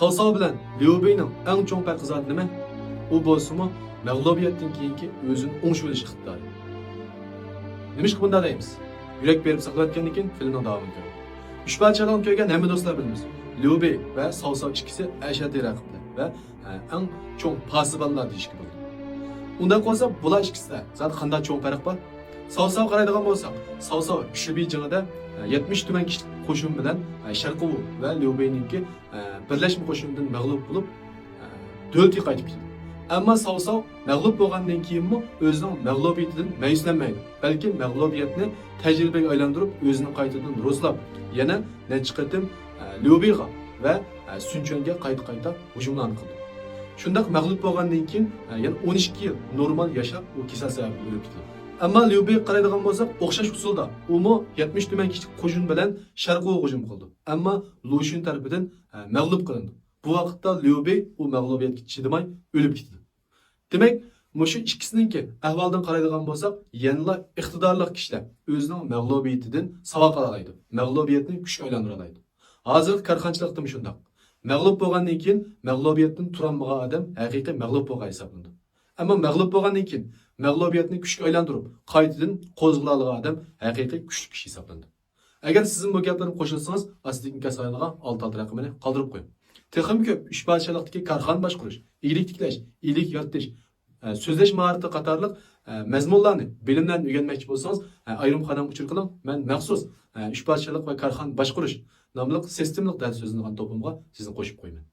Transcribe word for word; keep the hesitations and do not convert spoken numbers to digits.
ساۋساۋ بىلەن ليۇ بېينىڭ ئەڭ چوڭ پەرقى زادى نېمە؟ ئۇ بولسىمۇ مەغلۇبىيەتتىن كېيىنكى ئۆزىنى ئوڭشىۋېلىش ئىقتىدارى. نېمىشقا بۇنداق دەيمىز؟ يۈرەك بېرىپ ساقلاۋەتكەندىن كېيىن فىلىمنىڭ داۋامىنى كۆرۈڭ. ئۈچ پادىشاھلىقنى كۆرگەن ھەممە دوستلار بىلىمىز. ليۇ بېي ۋە ساۋساۋ ئىككىسى ئەشەددىي رەقىبلەر ۋە، ئە، ئەڭ چوڭ پاسىبانلار دېيىشكە بولىدۇ. ئۇنداق بولسا بۇلار ئىككىسىدە زادى قانداق چوڭ پەرق بار؟ ساۋساۋغا قارايدىغان بولساق، ساۋساۋ شىبى جېڭىدە، ئە، يەتمىش تۈمەن كىشىلىك قوشۇن بىلەن، ئە، شەرقىۋۇ ۋە ليۇ بېينىڭكى، ئە، بىرلەشمە قوشۇنىدىن مەغلۇپ بولۇپ، ئە، دۆلىتىگە قايتىپ كېتىدۇ. ئەمما ساۋساۋ مەغلۇپ بولغاندىن كېيىنمۇ ئۆزىنىڭ مەغلۇبىيىتىدىن مەيۈسلەنمەيدۇ، بەلكى مەغلۇبىيەتنى تەجرىبىگە ئايلاندۇرۇپ، ئۆزىنى قايتىدىن رۇسلاپ، يەنە نەچچە قېتىم، ئە، ليۇ بېيغا ۋە، ئە، سۈن چۈەنگە قايتا-قايتا ھۇجۇملارنى قىلىدۇ. شۇنداق مەغلۇپ بولغاندىن كېيىن، ئە، يەنە ئون ئىككى يىل نورمال ياشاپ، ئۇ كېسەل سەۋەبىدىن ئۆلۈپ كېتىدۇ. ئەمما ليۇ بېيغا قارايدىغان بولساق، ئوخشاش ئۇسۇلدا ئۇمۇ يەتمىش تۈمەن كىشىلىك قوشۇن بىلەن شەرقىغا ھۇجۇم قىلىدۇ. ئەمما لۇ شۈن تەرىپىدىن، ئە، مەغلۇپ قىلىنىدۇ. بۇ ۋاقىتتا ليۇ بېي ئۇ مەغلۇبىيەتكە چىدىماي ئۆلۈپ كېتىدۇ. دېمەك، مۇشۇ ئىككىسىنىڭكى ئەھۋالىدىن قارايدىغان بولساق، يەنىلا ئىقتىدارلىق كىشىلەر ئۆزىنىڭ مەغلۇبىيىتىدىن ساۋاق ئالالايدۇ، مەغلۇبىيەتنى كۈچكە ئايلاندۇرالايدۇ. ھازىرقى كارخانىچىلىقتىمۇ شۇنداق. مەغلۇپ بولغاندىن كېيىن مەغلۇبىيەتتىن تۇرالمىغان ئادەم ھەقىقىي مەغلۇپ بولغان ھېسابلىنىدۇ. ئەمما مەغلۇپ بولغاندىن كېيىن مەغلۇبىيەتنى كۈچكە ئايلاندۇرۇپ، قايتىدىن قوزغىلالىغان ئادەم ھەقىقىي كۈچلۈك كىشى ھېسابلىنىدۇ. ئەگەر سىزمۇ بۇ گەپلەرنى قوشۇلسىڭىز، ئاستىدىكى ئىنكاس ساھىلىغا ئالتە ئالتە رەقىمىنى قالدۇرۇپ قويۇڭ. تېخىمۇ كۆپ ئۈچ پادىشاھلىقتىكى كارخانا باشقۇرۇش، ئىگىلىك تىكلەش، ئىگىلىك يارىتىش، ئە، سۆزلەش ماھارىتى قاتارلىق، ئە، مەزمۇنلارنى، بىلىملەرنى ئۆگەنمەكچى بولسىڭىز، ئە، ئايرىم قانالغا ئۇچۇر قىلىڭ. مەن مەخسۇس، ئە، ئۈچ پادىشاھلىق ۋە كارخانا باشقۇرۇش ناملىق سىستېمىلىق دەرس سۆزلىنىدىغان توپلۇمغا سىزنى قوشۇپ قويىمەن.